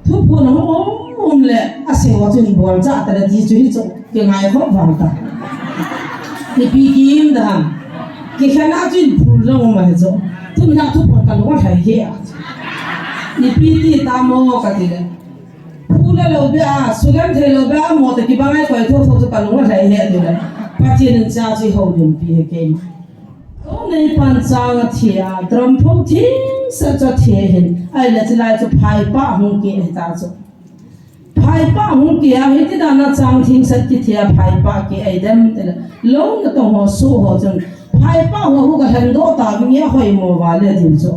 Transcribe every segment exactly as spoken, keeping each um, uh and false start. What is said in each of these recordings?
Thuphon hung um um le, asei ho chun bol cha ta le ti chu hi chu, kingai khop vang ta. Ipi ki im da ham. Kikhen a chun phul jong um ahi chu. Tun na thuphon ka lung a lhai he a. Ipi ti ta mo ka ti le. Phul a lo be a, sulen thei lo be a, mo te kibang ai koi tho tho chu ka lung a lhai he ti le. Pathen in cha chu houlimpi he keima. Louneipan chang athi a, drampho thing sa chu athi ahin, ahile chulai chu phaipa hung ki ahi ta chu. Phaipa hung ki a, hiti dan a chang thing sa kithi a phaipa ki ahi dem tile. Lou natong ho su ho chun, phaipa ho hu ka lhen doh ta nge hoi mo va le din chu.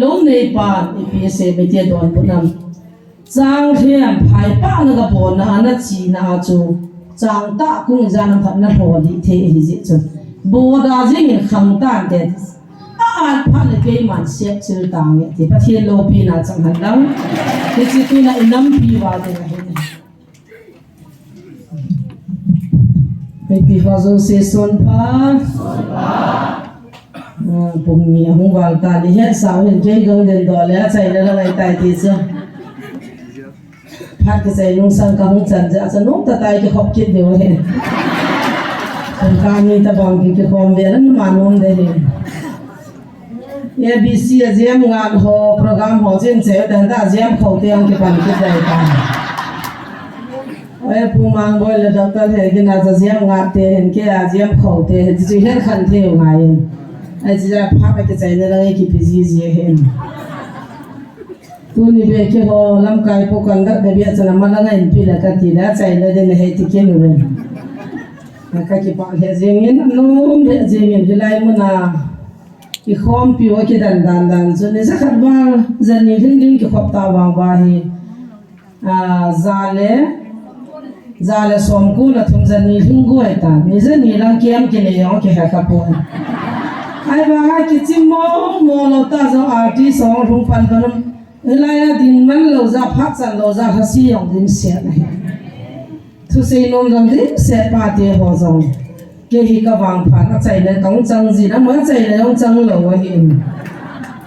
Louneipan ipi asei, meite donbut nam. Chang theng phaipa na ka bol na, na chi na chu. Chang ta kung jan a phat na ho di the hi ji chu. Bol da jing in khang tan te. A at phat le keiman sep chil ta nge ti. Pathen loupina chang han lang. Ti chi tu na inam pi va te na he. Hei pi ho jouse son pha. Ah, pung ni ahung val ta ni he sa hin kei gong den do le achaina la ngai tai ti chu. Phat kichai nung sang ka hung chan ja cha nung ta tai kikhop kit deu he. Pung ka ni ta bang ki kikhom ve la ni ma nom de he. A B C a G M ngat ho program ho chin che ta ta G M kho te ang kipan kit dai ta. Oi, Pu Mangboi le Doctor Hegin a cha G M ngat te hin ke a G M kho te hin chu hin khan thei u ngai in. Ai chi ja pha ka kichai na la ngai kipi ji ji hin. Tuni be keiho lamkai po kan dak de bia chana ma la ngai in pi la ka ti la chai na de na he ti kin u. Ka kipa he jing in, nom he jing in, hilai muna. Kikhompi u kidan dan dan chu ni ja khat val, ja ni hing hing kikhop ta vang va hi. Ah, ja le, ja le som ko la thum ja ni hing goi ta. Ni ja ni lang kiam kinei jong kihe kha pon. Ahivang a kichim mong mong lou ta jong artist jong hung pan pan um. Hilai a ding man lou ja, phat chan lou ja, lhasi jong ding sia na hi. Thusei nom jong ding set pa te ho jong. Kei hi ka vangphat achaina kahung chang jin, ama achaina jong chang lou ahin.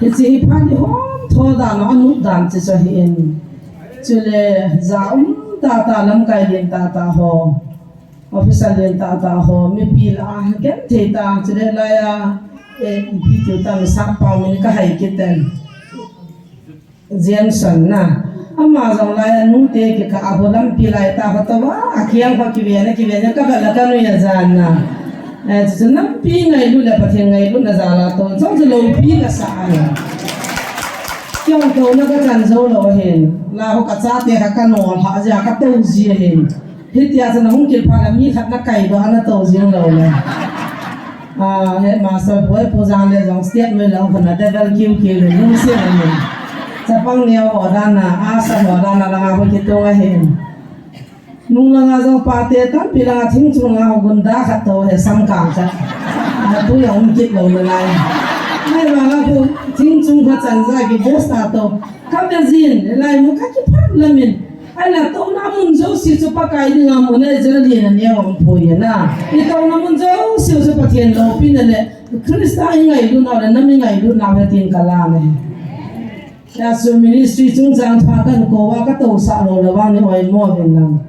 Hiche hi phat hi hom tho dan, anop dan chu chu ahin. Chule ja um tata, lamkai lien tata ho, officer lien tata ho, mipi lah a genthei ta, chule lai a, eh, mipi tiu ta, mi sap pau min ka hai kit ten. Jameson na. Ama jong lai a nute kikah a ho lampi lai ta ho to va, akiang ho kiven a kiven a ka vet le ka nui a jan na. Eh, chu chu lampi ngailut le Pathen ngailutna jal a to. Jong chu loupi ka sa a. Kiong to na ka chan jou lou ahin. La ho ka chate kha ka nol ha jia ka to ji ahin. Hitia chu na hung kil phat le mi khat na kai doh a na to jing lou le. Ah, headmaster boi Pu Jang le jong state noi lang khun a devil kiu kiu le lungset ahi. Chapang neo ho dan a, asam ho dan a langa ho kitung ahi. Nung langa jong pate tampi langa thing chung langa ho gunda khat to he sam kang khat. Ah, tu jong um kit lou nalai. Ahivang a khu thing chung khat chan ja ki boss ta to. Ka ve jin, lai mu ka kiphat lamin. Ahinla touna mun jouse chu Pakai dinga mun ahi jeh in alien aneo aum poi na. I touna mun jouse chu Pathen loupina le Christa i ngailut nau le nam i ngailut nau ahi tin ka lam e. Hijeh chun ministry chungchang pha kahin kou a ka tousah lou le vang ni oimo uvin lang.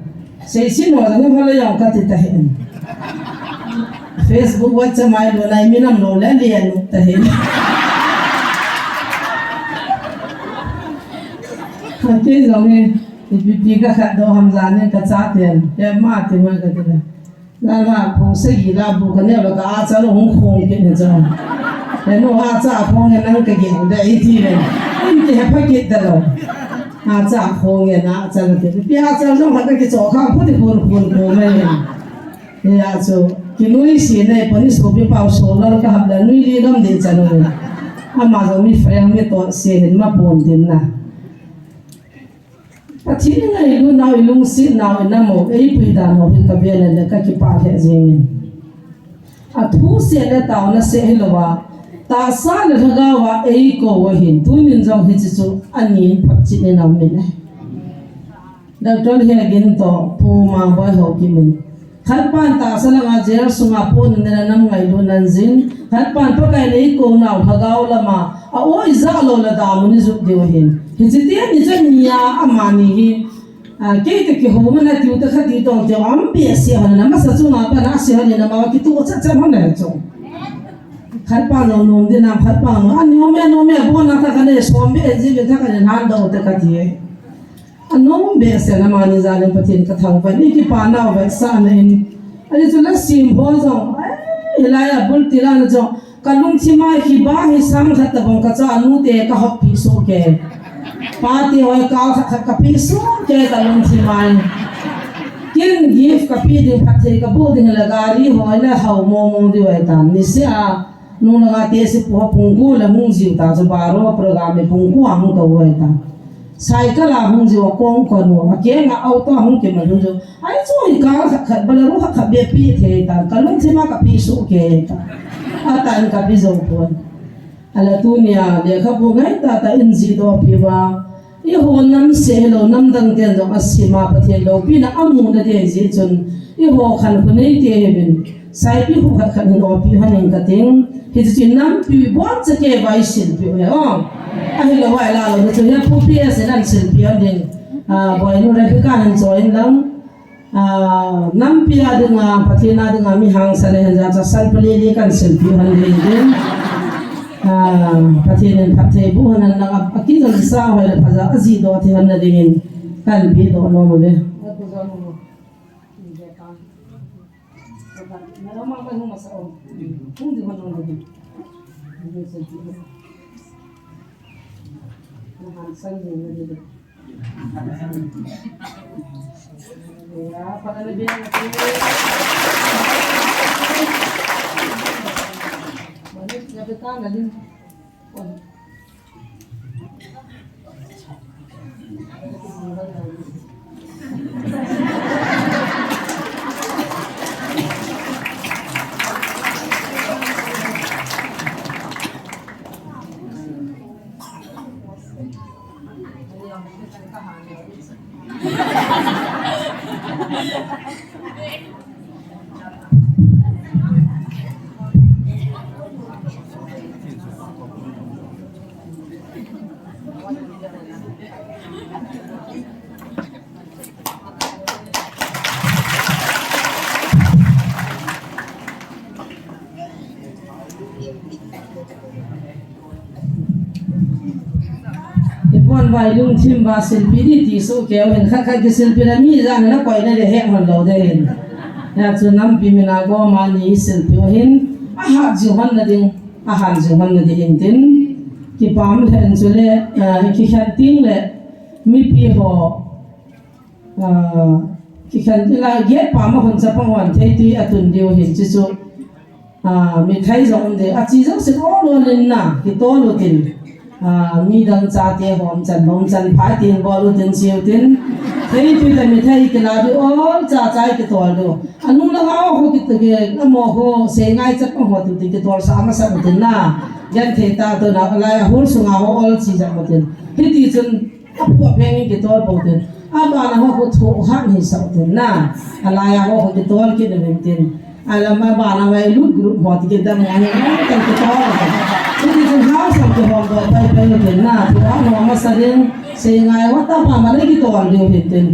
Seiset mo jong hole jong kati tahih in. Facebook, WhatsApp mai lou nai minam lou le alien u tahih in. Kei jong e, ipi pi ka khat doh ham jan in ka chaten, keima ti ngai kati le. Nang ha, phung sagi la bu ka neo le ka achal hung khong kit ni jong. He nu acha khong e nang ka gel de i ti le. In ti he pha kit da lou. Acha khong e na achal kit. Pi achal jong ha ka kicho kha phuti khun khun khun mai. Hijeh chun, kinui si nei poni sopi pau so lal ka hap le nui li gam din chan u. Ama jong mi friend mi to si hin ma pon din na. Pathen i ngailut nau, i lungset nau, i nam u, eipui dan u hi ka vet le le ka kipah lheh jeng in. Athu seh le taona seh hilouva, tahsa le lhagao a eikou u ahin, tunin jong hiche chu anin photchet in aum in ahi. Doctor Hegin toh Pu Mangboi Haokip in Khatpan tahsa langa jail sunga pon nena nam ngailu nan jin. Khatpan Pakai nei kou nau lhagao lama. A oi ja lo la damun i jut diu hin. Hichi te ni chan nia amani hi. A, kei te kihou mana tiu te kha ti tong tiu am behseh hon na masa chunga pa na se hon na ma kitu cha cha hon na chu. Khatpa nom nom dina khatpa nom. A nom e nom e bona ta ka ne som be ji be ta ka ne han do te ka ti e. A nom behseh na mani jalin Pathen ka thangvah in, i kipana u vetsahna in. Ani chu la sim ho jong, ai, hilai a bul tila na jong, ka lungthim a hi ba hi sang khat tabang ka cha nu te ka hop pi so ke. Pa te hoi ka khat khat ka pi so ke ka lungthim a. Kin gift ka pi ding phat thei ka bu ding la gari hoi na hau mo mo di wai tan. Ni se a, Nung langa te si pu ha pung ko la hung jiu ta chu baro program e pung ko a hung to wai ta. Cycle a hung jiu a kong ko no, a ke nga auto a hung ke ma hung jiu. Ai chu hi ka khat khat bala ru khat khat be pi the ta. Ka lungthim a ka pi su ke ta. A ta in ka pi zo pon. Ala tunia lekhabu ngai ta ta in ji do pi wa. I ho nam se lo nam dang ten jong a sima Pathen loupina a muna te jeh chun i ho khan khu nei te he bin. Saipi khu khat khat hin opi hon in ka ting. Hichu chu nampi bon cha ke vai silpi u he o. Ahi lo vai la lo chu he pu pi a se nan silpi hon ding. A, boi nu Rebecca nan join lang. A, nampi a dinga, Pathen a dinga mi hangsan e hen ja cha san pali li kan silpi hon ding ding. A, Pathen in phatthei bu hon an lang a, a ki jong sa hoi le phaja a ji do thi hon na ding in kan pi do nom u ve. Ipon vai lungthim ba silpi di ti su keu hin khat khat kisilpi na mi jang na koi na le hek hon lo de hin. Ya chu nampi mina go ma ni silpi u hin a hat ji hon na ding, a han ji hon na ding hin tin. Kipam le an chu le, eh, kikhen ting le mipi ho. Ah, kikhen ila get pa ma hon chapang hon thei ti a tun diu hin chi chu. Ah, mi thei jong um de, a chi jong sin ol ol in na, kitol u tin. Ah, mi dang cha te hom chan, hom chan pha tin bol u tin chiu tin. Thei tu le mi thei kila du ol cha cha kitol du. Anu la ho ho kit ke, amo ho se ngai chapang ho tu ti kitol sa ma sa u tin na. Gen thei ta tu na, lai a hul sunga ho ol chi jong u tin. Hiti chun, A phu a peng in kitol po tin. A bana ho khu thu han hi sau tin na. A lai a ho khu kitol kit na vin tin. A lam a bana vai lut group ho ti kidam ngai ngai kan kitol. Ti ti tin hau sam ki hom do pai pai na tin na. Thu a ho ma sa din. Se ngai wa ta pa ma le kitol diu hin tin.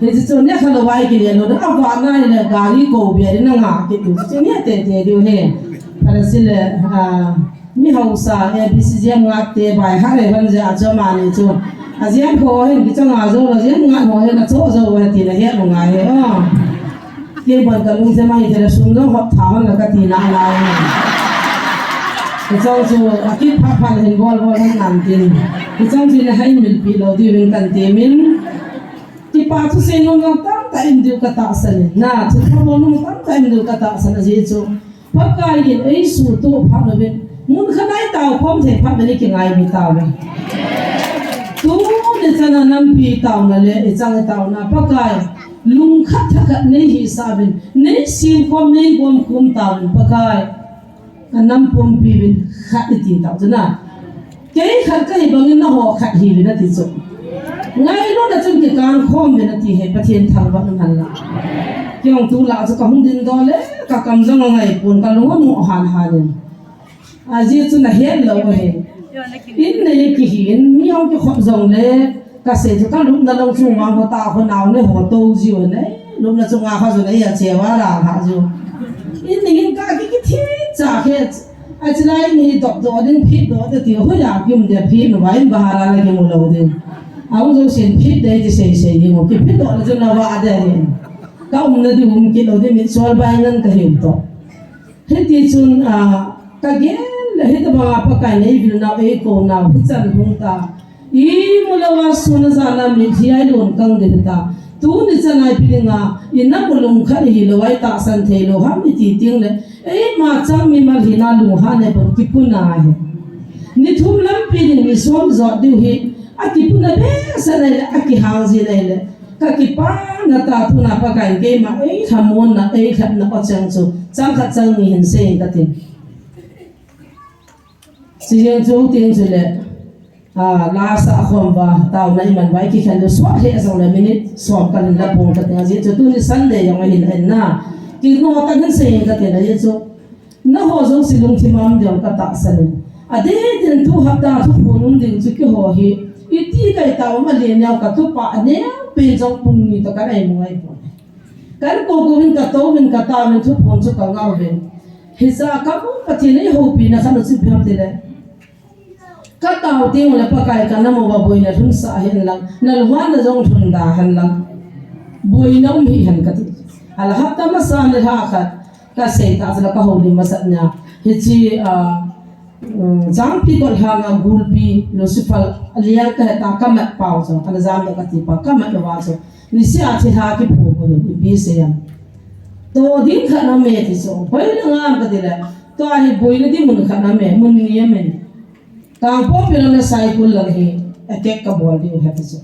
Hi ti chu ne kha lo vai ki le lo. A bana ni le gari ko bia din na nga ki tu. Ti ne te te diu he. Para si le, a, Mi hausa, A B C G M ngak te bai ha le hon je a chom a ni chu. A G M kho hin kichang a jo lo, G M ngak ho hin a cho jo he ti la he lo ngai he. Oh. Ke ban ka lung se mai te la sum lo hop tha hon la ka ti na lai. Ke chang chu a kit pha pha le hin bol bol hon nan tin. Ke chang chu na hai mil pi lo di vin kan te min. Kipa thu sei nom nom tam ta in diu ka tahsan in. Na, thu tha bol nom tam ta in diu ka tahsan a ji chu. Pakai in ei su tu phat lo vin. Mun kha nai tau khom thei phat lo ni ki ngai ni tau ve. Tu ni chana nampi tau na le, i chang tau na Pakai. Lung khat tha khat nei hi sa vin. Nei sim khom nei gom khum tau vin Pakai. Ka nam pumpi vin khat i ti tau chu na. Kei khat ka hi bangin na ho khat hi vin a ti chu. Ngailutna chun kikang khom uvin ati hi, Pathen thangvah in hen lang. Kei jong tulai chu kahung dingdoh le, kakam jong angai pon, kalung amu hanhan in. Ajeh chu nahet lou ahi. In nei kihi in, mi jong kikhop jongle, kasei chu kalupna lang chu vang ho ta ho nao ne ho to jiu ne. Lupna chu nga kha chu nei a che va la ha jiu. In nei in ka ki kithi cha khe. Achilai ni dop doh ding, phit doh te ti, hoiya kium dia phit nu va in bahara la kimu lou ding. Aum jo sin phit dei ti sei sei ding, kiphit doh na chu na va de ni. Ka umna ding um kit lou ding, mit sol bai ngan kahiu toh. Hiti chun, a, kagel le hitabanga Pakai in eivil nau, eikou nau, hichan hung ta. Imu louva sun a jan a mitlhi a ilon kang ding ta. Tuni chan a ipi dinga, ina bulum khat hilou a itahsan thei lou ham iti teng le, eima chang mimal hina lunghan e pon kipuna ahi. Ni thum lampi ding ni som jot diu hi, akipuna behseh nai le, akihang ji nai le. Kakipana ta tuna Pakai in keima eilhamonna, eilhatna o chang chu, chang khat chang ni hin sei katin. Chijeng chu teng chu le, a, la sa khom va, taona iman va, ikikhen lou sot he jong le minute som kalhin la pong katin, ajeh chu tuni Sunday jong ahin en na. Kino ta hin sei katin, ajeh chu. Naho jong si lungthim a um ding katahsan in. Adeh din tu hapta thuphon um ding chu keiho hi. Iti kai ta um a le neo katupa a neo pen jong pung ni toh kan eimu ngai pon. Kan kou kou in katou in katao in thuphon chu kangah uvin. Hicha kamu Pathen in eihoupina khat u chu ipi ham tile. Katao teng le Pakai kana mu uva boina lhunsah hen lang, nalhuanna jong lhunda hen lang. Boina um hih hen kati. Ahile hapta masa ni lha khat kasei ta chu la kahoulim masat nia. Hiche, a, um, Changpi Golhang a gulpi Lucifer aliang kahe ta kamat pau chu. Ana jam doh kati pa kamat uva chu. Niseh a thilha kiphu ko ipi sei am. To ding khat na me ti chu. Hoilanga kati le. Tua hi boina ding mun khat na me, mun ni a min. Kangpokpi lang le Saikul lang hi attack kabol diu ahi ti chu.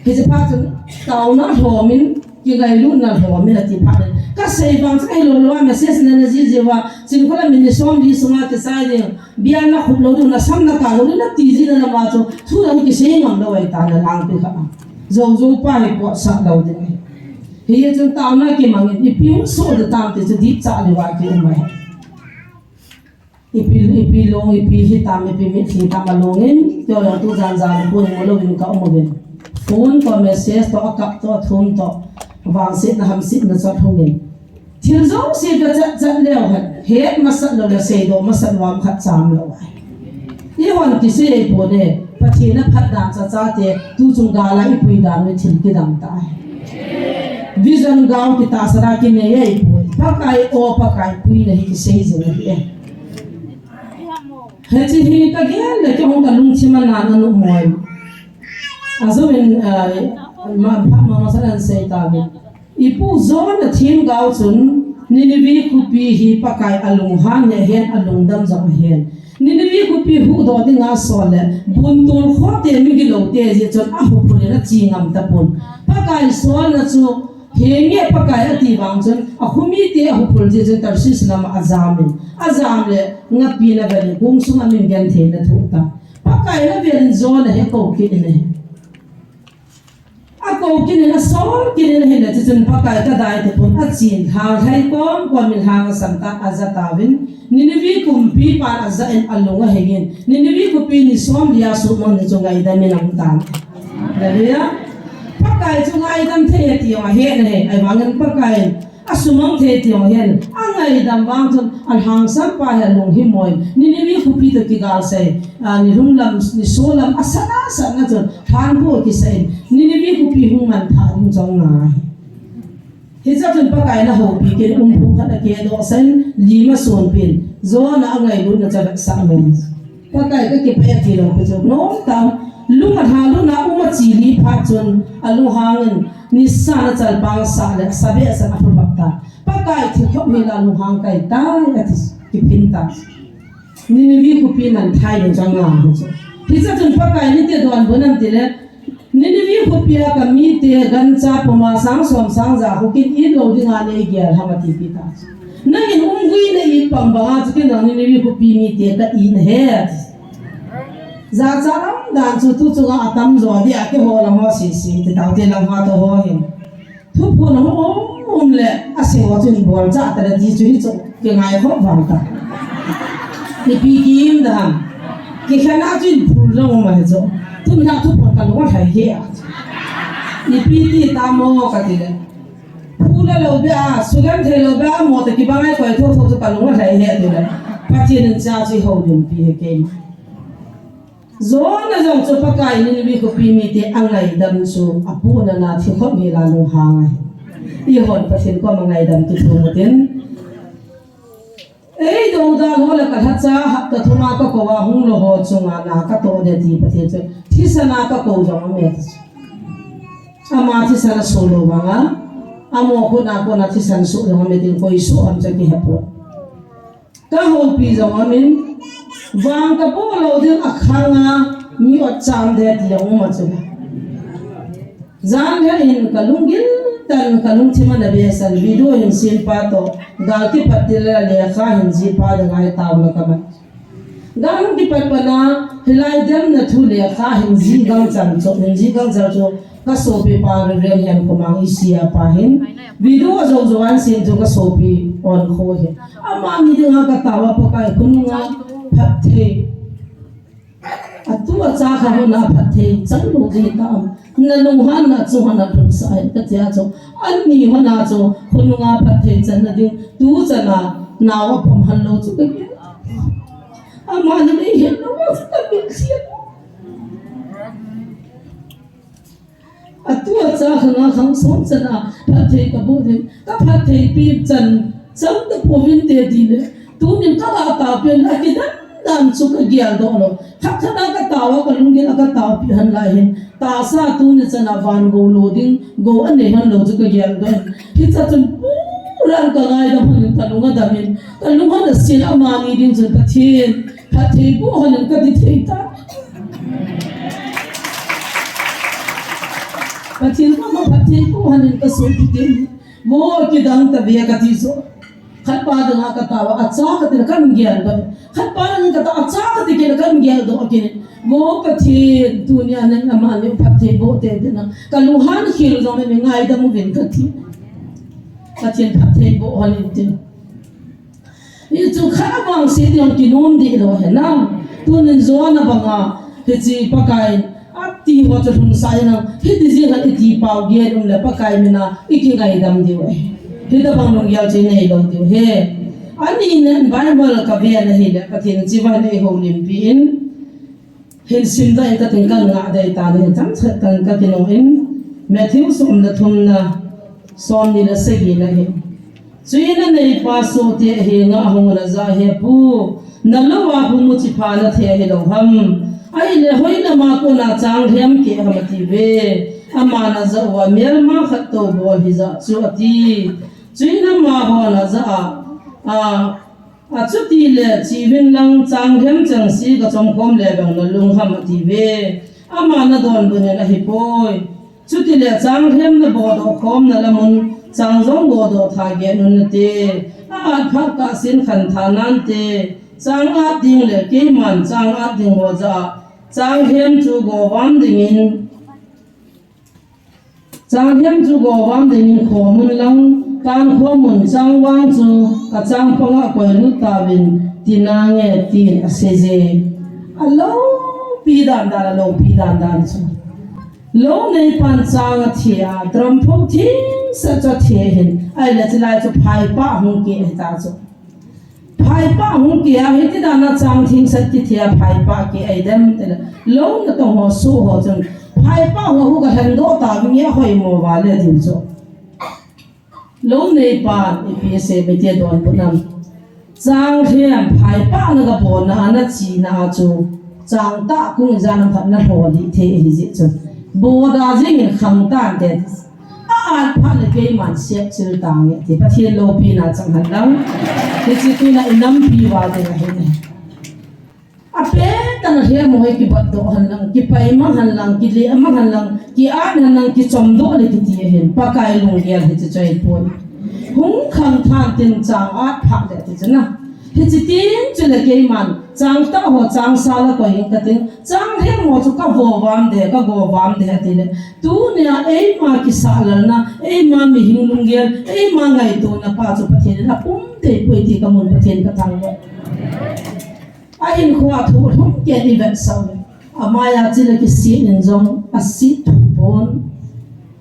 Hiche phat chun taona lhomin, kingailutna lhomin ati phat in. Kasei vang chu kahi lou lou a message nana jih jeh uva. Chinkholam in ni somli sunga kisai ding. Bial nakhup lou ding, nasam nakap lou ding, nati jing na lama chu. Thu dang kisei ngam lou ahi ta nalangpi khat a. Jou jou pa hi potsah lou ding ahi. Hijeh chun taona kimangin, ipi hung soh ding tam ti chu dipcha diuva kium ahi. Ipi, ipi long, ipi hitam, ipi mitlhi tam alongin, keiho jong tu jan jan phone mu louvin kaum uvin. Phone toh, message toh, akap toh, athum toh, vangsetna hamsetna chu ahungin. Thil jouse kachat chat leu hen, het masat lou le seidoh masat lou ham khat cham lou ahi. Eihon kisei ahipoi, Pathen aphat dan cha chate, tuchung gal a ipui dan u thil kidang tah ahi. Vision gao kitahsan a kinei ahipoi. Pakai o, Pakai puina hi kisei jing ahi e. Hiche hi kagel le kei jong kalungthim a nana um moi. Ajou in, ah, ma, ma, ma, masa nan sei tauvin. Ipu Jonah themgao chun Nineveh khopi hi Pakai alunghan ahi hen, alungdam jong ahi hen. Nineveh khopi huhdoh dinga asol le, bun tol khote migilou te jeh chun ahuphul in ache ngam tapon. Pakai solna chu Henge Pakai ati vang chun, akhomite ahuphul jeh chun Tarshish lama ajam in. Ajam le, ngapina velin, kong sunga min gentheina thoh ta. Pakai na velin Jonah hi akou kit in ahi. Akou kit in, asol kit in ahile, chuchun Pakai kadai tapon, achin, lhang lhai kom kom in lhang asam tan, aja tauvin, Nineveh khopi pan aja in alung ahing in, Nineveh khopi ni somli a suhmang ni chu ngaidam in aum tan. Hallelujah. Pakai chu ngaidam thei ahi ti jong ahet ahi, ahivangin Pakai in asumang thei ti jong ahet, angaidam vang chun alhangsampa hi alung himoi in, Nineveh khopi toh kigalsei, a, nilhum lam, niso lam asat asatna chun lhanpo kisah in, Nineveh khopi hung mangthah ding jong angai. Hichea chun Pakai in ahoupi kit in, um phung khat akehdoh sah in, lim asonpi in, Jonah angailutna chu avetsah lou. Pakai kakipah e ati lou pi chu, nomtah in, lung alhalutna um ache lih phat chun, alunghang in, nisa a chalpang asah le, asabeh a san aphulhap tan. Pakai thilkhop hel a lunghang kai tai, ati, kiphin tan. Nineveh khopi mangthah ding jong angai chu. Hichea chun Pakai in iti donbut em tile, Nineveh khopia kamite gancha puma sang som sang ja khu kin it lou dinga neigel ham ati pi tan. Nangin umgui na it pang banga chu ken jong Nineveh khopi mite ka it nahi. Jacha lam dan chu tu chunga atam jo dia keiho lang ho sisi ti tao te lang ho to ho hin. Thuphon ho um le ase ho chun bol cha ta le ti chu hi chu kingai kho vang ta. Ipi kim da ham. Kikhen a chun phul lo ma hi chu. Tun na thuphon ka lo hai he a. Ipi ti ta mo ka ti le. Phul lo be a, sugan the lo be a, mo te kibangai koi tho tho chu ka lo hai he ti le. Pathen in cha chu ho dum pi he keima. Jona jong chu Pakai Nineveh khopi mite angaidam chu apuhnana thi khop hi la lunghang ahi. Eihon Pathen koma ngaidam kithum utin. Ei dodal ho le ka lhacha hapta thuma ka kou a hung lou ho chunga na ka toh de ti Pathen chu. Thisan a ka kou jong aume. Ama thisan aso lou vanga. Amo khut a kona thisan so jong aume tin koi so ham chu kihe poi. Ka houpi jong aumin, vang ka bol lou ding a khanga mi ot cham de ti jong um a chu. Jan lha in ka lunggil tan ka lungthim ana behsel video hin sem pa toh, gal kipat til le lekha hin jih pa dinga taona ka man. Gal hung kipat pat na, hilai demna thu lekha hin jih gang chan chu, hin jih gang chan chu, ka sopi pa Reverend Hiam Khomang i sia pa hin, video a jou jou an sem chu ka sopi on kho hin. Amani dinga ka tao a Pakai khonunga phatthei. Atu acha kha hona phatthei chan lou ding tam. Na lunghanna chu hona lungsa hin ka tia chu. Ani hona chu khonunga phatthei channa ding tu chana nao apom han lou chu ka. Amani nei hin lou chu ka bil sia. Atu acha khanga khang som chana phatthei ka bol ding, ka phatthei pi chan, chang ta pouvin te ti le, tunin ka la ta pen a kidan dan chu ka geldoh lou. Khat khat a ka tao a ka lunggil a ka taopi han lai hin, tahsa tuni chana van gou lou ding, gou anei han lou chu ka geldoh. Hicha chun puran ka ngaidam han ka lung adam in, ka lung han asil amani ding chun Pathen, phatthei boh han in ka ti thei ta. Pathen koma phatthei boh han in ka sopi te. Mo kidang ta ve ka ti so. Khat pa dinga ka tao a, acha ka ti le kan geldoh. Khat pa dinga ka tao a, acha ka ti kit le kan geldoh kit. Mo Pathen tunia nang amani phatthei boh te dina. Ka lunghan khel jong le ngaidam uvin ka ti. Pathen phatthei boh han in tin. Hichu kha vangset jong kinom deh lou ahi na. Tunin Jona banga, hiche Pakai, ati ho chu lhungsa in a, hiti jing han iti pao gel um le Pakai mina i kingaidam diu ahi. Hitabang lunggel chu i nei lou diu ahi. Ani nen Bible ka ven ahile, Pathen chibai nei houlimpi in. Hin sim dai ka tin kan ngah dai ta ni chang chet kan ka kinung in Matthew som le thum na som ni le sagi na hi. Chuin a neipa sohte ahenga ahung un ajah a, He pu, nalou a hung mu chipha nathei ahilou ham? Ahile hoilama kona changlhem keh ham ati uve. Aman ajah uva, Melma khat tou bol hija chu ati. Chuin amahon ajah a, a, Achutile, cheuvin lang changlhem chengse kachom khom le bang nalung ham ati uve. Aman adonbut in ahipoi. Chutile, changlhem nabohdoh khomna lamun, chang jong bohdoh tha get un nate. A-at phat kahsen khantha nante. Chang at ding le keiman chang at ding ho jah a, changlhem chu govam dingin, Changlhem chu govam dingin khom un lang, kan khom un, changvang chu kachangpang a koilut tauvin, ti nange, tin aseije. Aloupi dandan, aloupi dandan chu. Lou neipan chang athei a, drampho thingset chu athei ahin, ahile chulai chu phaipah hung keh ahita chu. Phaipah hung keh a, hiti dana chang thingset kithei a phaipah keh ahi dem tile. Lou natong ho soh ho chun. Phaipah ho hu kalhendoh tavinge ahoimo vale diu chu. Lou neipan ipi asei mite donbut nam. Changlhem phaipah na gabolna a nachena a chu. Changtah kung ijat ham khat nalhoh dih thei ahijeh chun. Bohda jengin khangtan te. A-at phat le keiman sepchil tange ti Pathen loupina chang hen lang. Hiche tuna inampi uva ding ahin. Apet tah a lhem ho hi kibatdoh hen lang, kipai mang hen lang, kile mang hen lang, ki-at hen lang, kichomdoh le kiti ahin. Pakai lunggel hiche chu ahipoi. Hung khangthan tin chang at phat le ti chu na. Hichi tin chule keiman, changtah ho changsa la koi ing katin, changlhem ho chu ka vo vam de, ka go vam de ati le. Tunia eima kisah lalna, eima mihing lunggel, eima ngaitona pa chu Pathen in apum thei poi ti ka mun Pathen ka thangvah. Ahinkhoa thu lhum kei in i vetsah uve. Amai a chile kisih in jong asih thupon.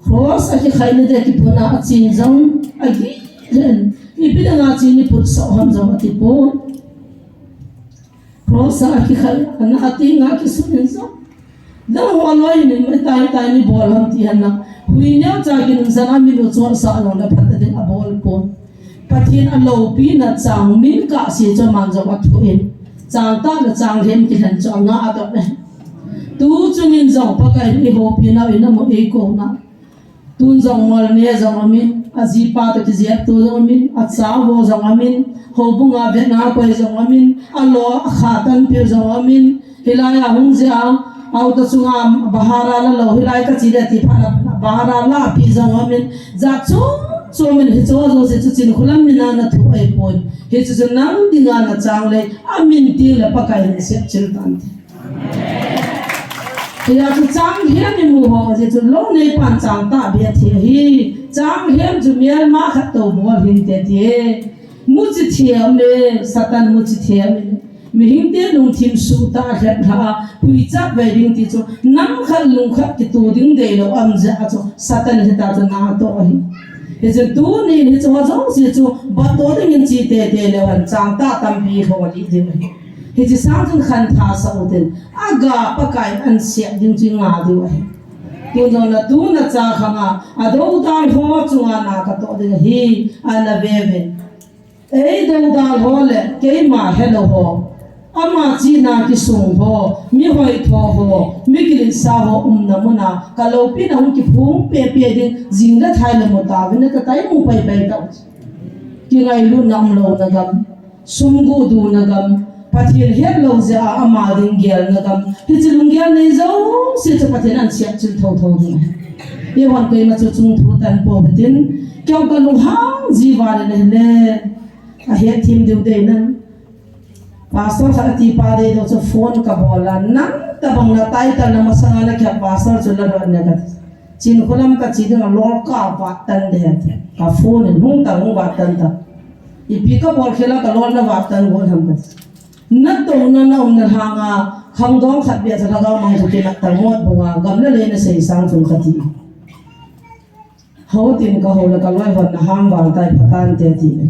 Cross a kikhai ni de kipuna achin jong agih len. Ipi dinga chin i put sah ham jong atipon. Cross a kikhai ana ati nga kisun in jong. Dang ho loi ni mai tai tai ni bol ham ti han na. Hui neo cha kin san a min u chon sa lo na phat ding a bol pon. Pathen a loupina chang min kah se chu aman jong athu in. Changtah le changlhem kilhen chu anga adon e. Tu chungin jong Pakai in i houpi nau in amu ei kou na. Tun jong mol ne jong amin, ajipa toh kijep tu jong amin, acha vo jong amin, houbunga vetna koi jong amin, alo akha tanpeu jong amin, hilai a hung jia, auto chunga bahara la lo, hilai ka chi le ti phat na bahara la pi jong amin, jat chom chom in hiche jouse chu Chinkholam mina na thu ahipon, hiche chu nang dinga na chang le, amin ti le Pakai in sep chil tan ti. Hia chu changlhem i mu ho, je chu lou nei pan changtah bia thi hi. Changlhem chu mial ma khat to bol hin te ti e. Muchi thiam e, Satan muchi thiam e. Mihing te lungthim suhtah lhep lha, pui chap ve ding ti chu, nam khat lung khat kitu ding dei lo am je a chu, Satan hita chu na to hi. Hichun tuni hiche ho jouse chu, bat to ding in chi te te le han changtah tampi ho li ding hi. Hiche sang chun khantha sa u tin, aga Pakai in an siat ding chu nga diu ahi. Tun jong na tu na cha khanga, a dodal ho chunga na ka to ding ahi, ana ve ve. Ei dodal ho le, keima helou ho. Ama chihna kisung ho, mi hoitho ho, mi kilisa ho umna muna, ka loupina hung kiphong pe pe ding, jing le thai le mu ta, vin le ka tai mu pai pai ta. Kingailutna umlouna gam. Sum guh duna gam, Pathen hetlou jeh a ama ding gelna gam. Hiche lunggel nei jouse chu Pathen in an siat chil tho tho ding. Eihon keima chu chung thu tan po hitin, keu ka lunghang ji val in ahile, ahet them diu dei nan. Pastor khat ati pa dei dou chu phone ka bol a, nang tabang na title na masanga na kihap pastor chu la ro ne ka. Chinkholam ka che ding a lol ka vat tan de hen. Ka phone in hung ta hung vat tan ta. Ipi ka bol khel a ka lol na vat tan bol ham ka. Na to na na um na hang a khangdong khat bia cha lhagao mang chu kinat ta ngot bunga gam na le na sei sang chun ka ti. Ho tin ka ho le ka loi hon na hang val tai phatan te ti le.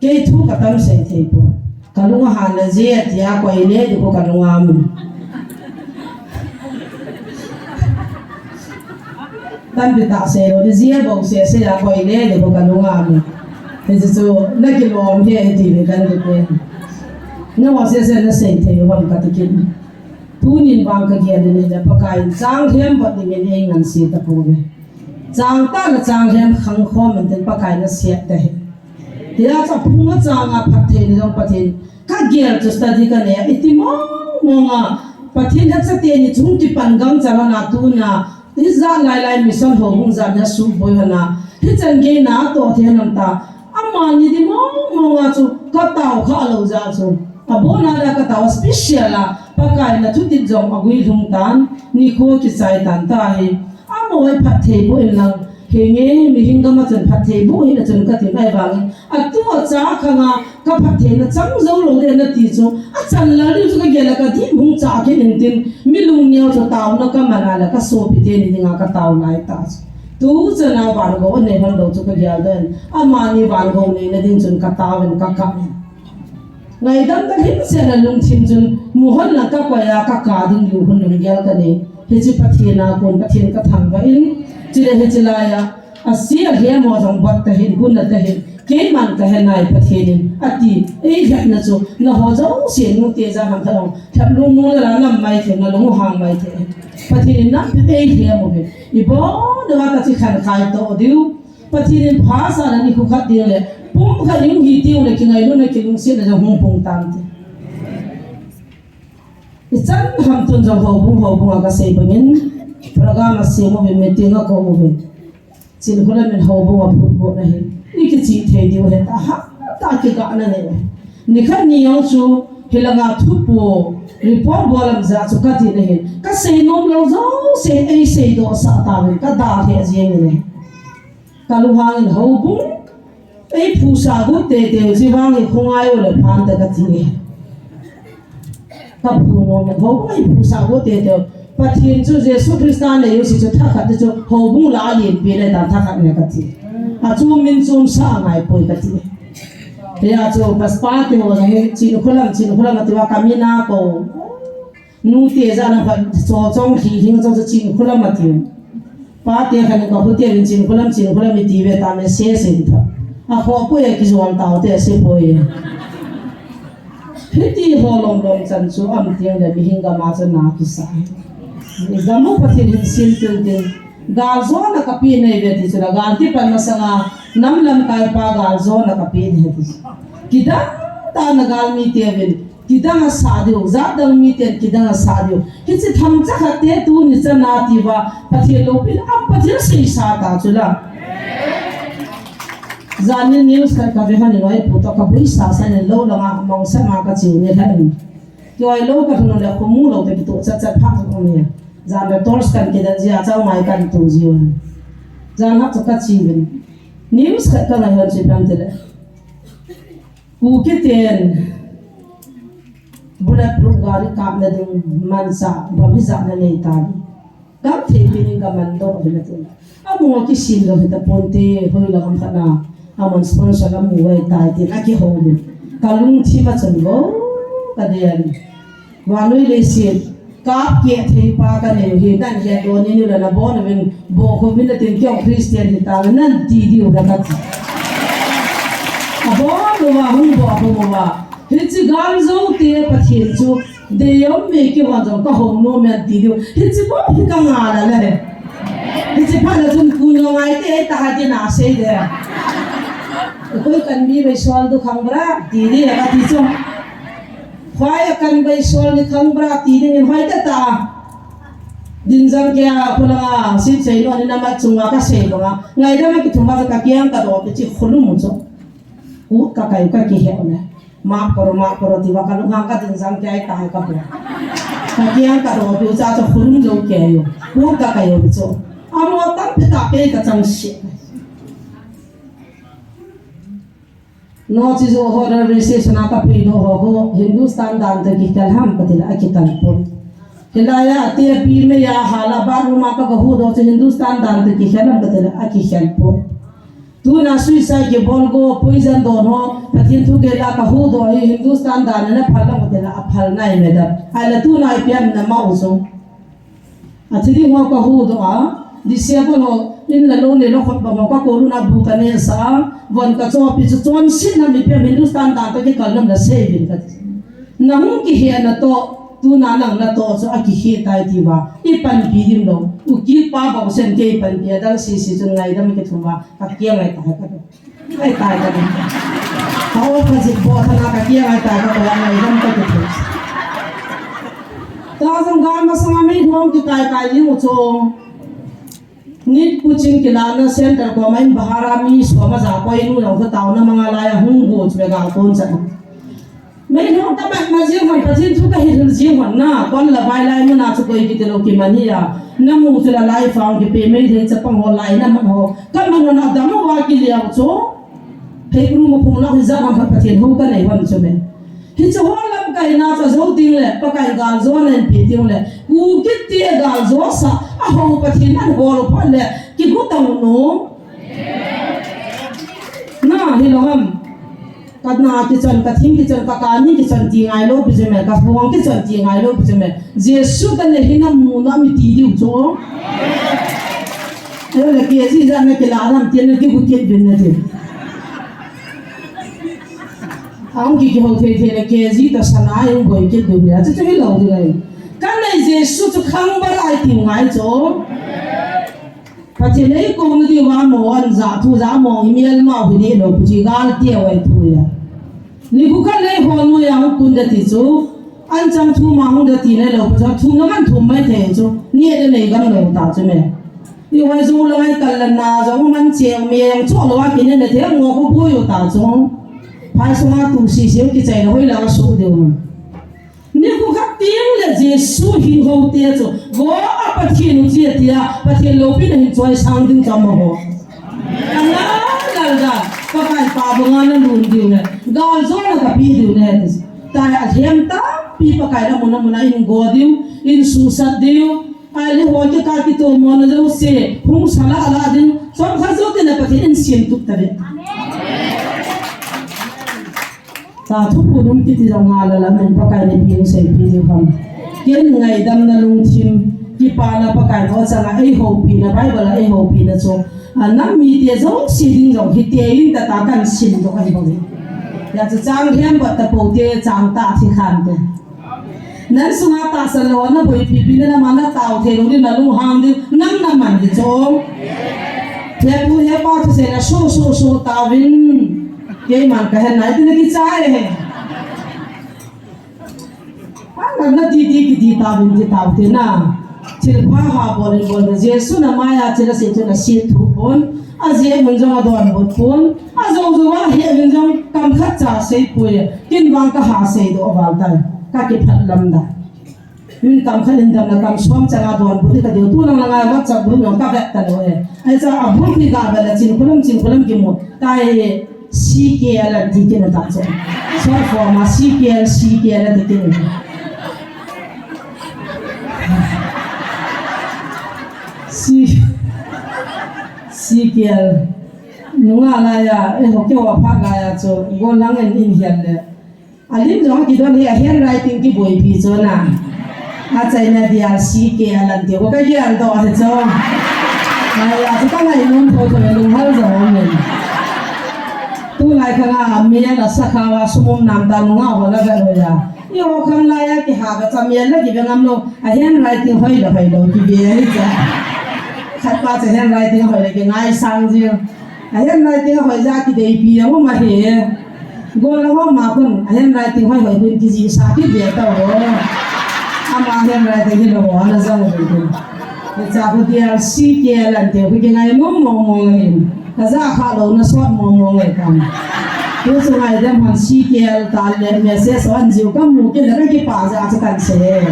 Kei thu ka tam sei thei po. Ka lunga han le je tia koi le di ko ka lunga mu. Tampi ta sei lou di je bou se se a koi le di ko ka lunga mu. Hichu na kilom hi ti le kan di ko. Na wa se se na sei thei lou ham ka ti kin. Tunin vang ka gel le le Pakai in changlhem bot ding in ei ngan si ta ko ve. Changtah le changlhem khang khom in tin Pakai na siat ta hi. Tia cha phung a chang a phatthei ni jong Pathen. Ka gel chu study ka nei a, iti mong mong a Pathen hechate ni chung kipan gam cha lana tuna. Ijat lai lai mission ho hung jat na su boi hana. Hichan gei na to the nam ta. Amani di mong mong a chu ka tao kha lou jeh chu. Abona la ka tao special a Pakai na thutit jong agui lhung tan, nikho kichai tan ta hi. Amoi phatthei boh in lang, henge mihing gam a chun phatthei boh in a chun ka tin ai vang. Atu acha khang a ka phatthei na chang jou lou le na ti chu. Achan lal diu chu ka gel a ka dim hung cha khen in tin, mi lungneo chu taona ka man a la ka sopi te ni dinga ka tao lai ta chu. Tu chan a van go nei hon lou chu ka gel den. Amani van go nei na ding chun ka tao in ka kap in. Ngaidam ka him se na lungthim chun mu hon lang ka koi a ka ka ding lu hun lunggel ka nei. Hiche Pathen a kon Pathen ka thangvah in. Chule hiche lai a. Asi a hiam ho jong bot ta hin, bun na ta hin. Keiman ka he nai Pathen in. Ati, ei hetna chu, na ho jouse nute ja ham ta jong. Thap lung nu la la nam mai the, na lung hang mai the. Pathen in nam ei hiam ho ve. I bo na wa ta chi khan khai to diu. Pathen in pha sa na ni khu khat ding le. Pum khat ding hi tiu le kingailutna kilungsetna jong hung pung tan te. I chan ham tun jong houbung houbung a ka sei bangin, program a sem uvin meeting a ko uvin. Chinkholam in houbung a phut go na hi. I kichih thei diu he ta ha, ta kigah na nei. Nikhat ni jong chu hilanga thupu report bol lam ja chu kati nahin. Kasei nom lou jouse eisei doh sah tauvin, kadalha jeng in ahi. Kalunghang in houbung eiphusa got teitei u, chuvang in khongai u le phante kati. Kaphu nom in houbung eiphusa got teitei u. Pathen chu Jesu Christa nei u si chu thakhat chu houbung la alen pi le dan thakhat ne kati. Achu min chom sa ngai poi kati. Hia chu pastor te ho hi Chinkholam, Chinkholam ati uva kamin akou. Nute jana khat cho chong khi hing chong chu Chinkholam ati u. Pate khat in kahu te in Chinkholam, Chinkholam iti ve ta me se sin tha. Akhoh poi, akijol tau te ase poi. Hiti ho lom lom chan chu am tiang le mihem gam a chu na kisa. Gam u Pathen hin sim tul ding. Galjona kapeh nai ve ti chu la gal kipan masanga nam lamkai pa galjona kapeh nai ti chu. Kidang tah a galmi te uvin kidang asah diu, jat dang miten kidang asah diu. Hiche themcha khat te tuni chan a ati uva, Pathen loupina, Pathen seisa ta chu la. Jan in news khat kave hon in, oi pu toh kabuisa sa in lou langa mong sa ma kache ni lha in. Kihoi lou kalhun le khomu lou te kitoh chat chat pha chu um e. Jan le torch kan kidan jia chau mai kan tu jiu. Jan hah chu kache uvin. News khat kangai hon chu ipi ham tile. Kuki ten bullet proof gari kapna ding manchah bom hijat na nei tai. Gam thei pi ning ka man doh uvin ati. Amu a kisim lou hita ponte, hoilang ham khat na amun sponsor amu vai tai tin akihou uvin. Kalungthim a chun go kaden. Vannoi leiset kap keh thei pa kanei u hi, nan het doh ni ni le nabon uvin, bohkhoh uvin natin, kei jong Christian hita ngan nan ti diu hi kati. Abon uva, hung bohkhoh uva. Hiche galjou te Pathen chu deium me, kei jong kahung nom e ti diu. Hiche bou hi kangah le. Hiche phat le chun kun jong ngai te ta ha ti na sei de. Koi kan bi bai sol du khang bra ti di kati chu. Khoi a kan bai sol ni khang bra ti ding in hoi ta ta. Dinjang kei a khulanga sip sei lou ni nama chunga kasei banga. Ngaidam a kithum a kakiang kadoh pi chu khulum u chu. Ut kakai u kakiheu le. Map koro, map koro ti uva kalunghang ka dinjang kei a tai kapu. Kakiang kadoh pi u cha chu khulum lou kei u. Ut kakai u chu. Amo tampi tah kei kachang si. Noche jo ho railway station a kapei doh ho, ho Hindustan dan toh kikhel ham kati le akikhen poi. Hilai a ate pi mei a hal a bathroom a ka, kahuhdoh chu Hindustan dan toh kikhel ham kati le akikhen poi. Tuna suicide kibol go, poison don ho, Pathen thu gel a kahuhdoh hi Hindustan dan in aphal ham kati le aphal nai, madam. Ahile tuna ipi ham na ma u chu. Athi ding ho kahuhdoh a, disable ho, in le lou neilou khut bang ho kakoluna bu kaneh sah a, von kachohpi chu chonsetna mipi ham Hindustan dan toh kikal nom nasei uvin kati. Nahung kihetna toh, tuna nang natoh chu akikhel tai ti uva, ipanpi ding lou, ukit pa bou sen kei panpi a, adang sese chun ngaidam kithum uva, kakiang ngai tai kati. Ai tai kati. Ka o ka jih bo thana kakiang ai tai kati, ngaidam kati. Ta jong gal masanga meilhei kikai kai jing u chu. Nit kuching kilahna center koma in bahara mi som a ja koi nu jong kho taona manga lai a hung go chu gal kon chan. Meilhei tamat ma jing hon Pathen thu kahil jing hon na, kon la vai lai muna chu koi kiti lou kiman hi a. Namu chu la lai fang kipe meilhei chapang ho lai naman ho. Kaman hon adam uva kiliau chu. Hebrew ma phung lak hi jat ham khat Pathen hou kanei hon chu me. Hiche ho lamkaina chu jou ding le, Pakai galjona in pe ding le, Kuki te galjosah, ahou Pathen in ahol u phat le, kigo tau nom. Na, hilou ham. Ka na kichon, ka thing kichon, ka kani kichon ti ngai lou pi chu me, ka huang kichon ti ngai lou pi chu me. Jesu kanei hi namu nom iti diu chu. Ahile KG jat na kilah lam ti na kigo kit uvin nati. Ahung ki, kihou thei thei le KG toh sana ahung boi kit diu le. Chu chu hilou ding ahi. Kanei Jesu chu khangbar ahi ti ngai chu. Pathen eikou na diuva mo an ja thu ja mo hi mial mau hi di lou pu chi gal ti a vai thu ya. Ni ku khat lei ho noiya hung kun da ti chu. An chang thum a hung da ti le lou pu chu thum na man thum mai thei chu. Ni da nei gam lou ta chu me. Ni vai jong la ngai kal la na jong man che me jong cho lou a ki ne ne the ngo ko bu yo ta chu. Pai sunga tu sisi kichaina hoilang asuh diu. Nikho khat teng le Jesu hing ho te chu, "Vo a Pathen u," chi atia, Pathen loupina hin choisang ding chu amaho. Ana gal gal, Pakai pa banga na lhun diu ne, gal jona kape diu ne, tia alhem tampi Pakai na mun a mun a in go diu, in susat diu, ahile ho kikah kitomona jouse, hung sala ala ding, chomkhat jouse na Pathen in semtup tave. Cha thuphon um kiti jong nga la lam in Pakai ni pi hung seipi diu ham. Ken ngaidamna lungthim, kipana Pakai ho changa eihoupina, Bible a eihoupina chu, a, nam mite jouse ding jong hi tei in tata kan sim doh ahi bou. Hijeh chun chang lhem bat tapou te, chang tah thi khan te. Nan sunga tahsan lou a na boipi pi na, nama na tao thei lou ding, na lunghang ding, nang na man ding chu. He pu he pa thusei na so so so tauvin. Keiman ka hen nai ti na kichai e. Ana na ti ti kiti tauvin ti tau te na. Thilpha ha bol in bol na Jesu na maiya thil asei chu na sei thu pon. Ajeh mun jong adonbut pon. Ajou jou a he mun jong kam khat cha sei poi. Ken vang ka ha sei doh val tai. Ka kiphat lam da. Min kam khat in damna kam som changa donbut ka diu. Tu lang lang a WhatsApp group jong ka vet ta lou e. Ahi cha a group hi ka vet le Chinkholam, Chinkholam kimu. Ka e C K L an ti kinu ta chu. Short form a C K L, C K L an ti kinu. C, C K L. Nunga laiya, eh, ho keu a phat laiya chu, golang in in hian le. Alim jong kidon hi a handwriting kiboipi chu na. Achaina dia C K L an ti, ko ka gel doh hi chu. Ai, a chu ka ngainom thotho e, lunghal jong um in. Tulai khang a mel a sakha a sum um nam ta nunga ho la ga lo ya. Eiho khang laiya kiha ka cha mel la kive ngam lou. A handwriting hoi lou hoi lou kive hi chu. Khat pa chu handwriting hoi lou kingaisang jing. A handwriting hoi jeh a kideipi jong um ahi. Golang ho ma khun a handwriting hoi hoi khun kijihsah kit ve tau ho. Ama handwriting hi lou ho ana jong ve khun. Hiche khu dia C K L an ti khu kingainom mong mong ahi. Ka ja kha louna sot mong mong ahi tam. Tu chu ngaidam hon C K L ta le message hon jiu kamu kit le ka kipah jeh a chu kan sei.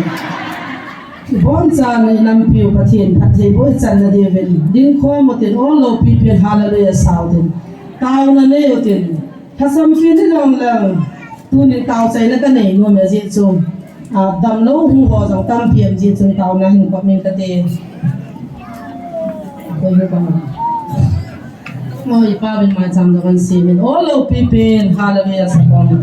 Iboncha nei lampiu Pathen phattheiboh ichanna diuvin, dingkhom utin, ol loupi pen hallelujah sa utin, taona nei utin, lhasam pen hijong leng, tunin taochaina kanei nom e, ajeh chu, a, damlou hung ho jong tampi um jeh chun taona hin kop ing kate. Koi hi koi. Mo ipa uvin maicham jong kan semin, ol loupi pen hallelujah sa utin.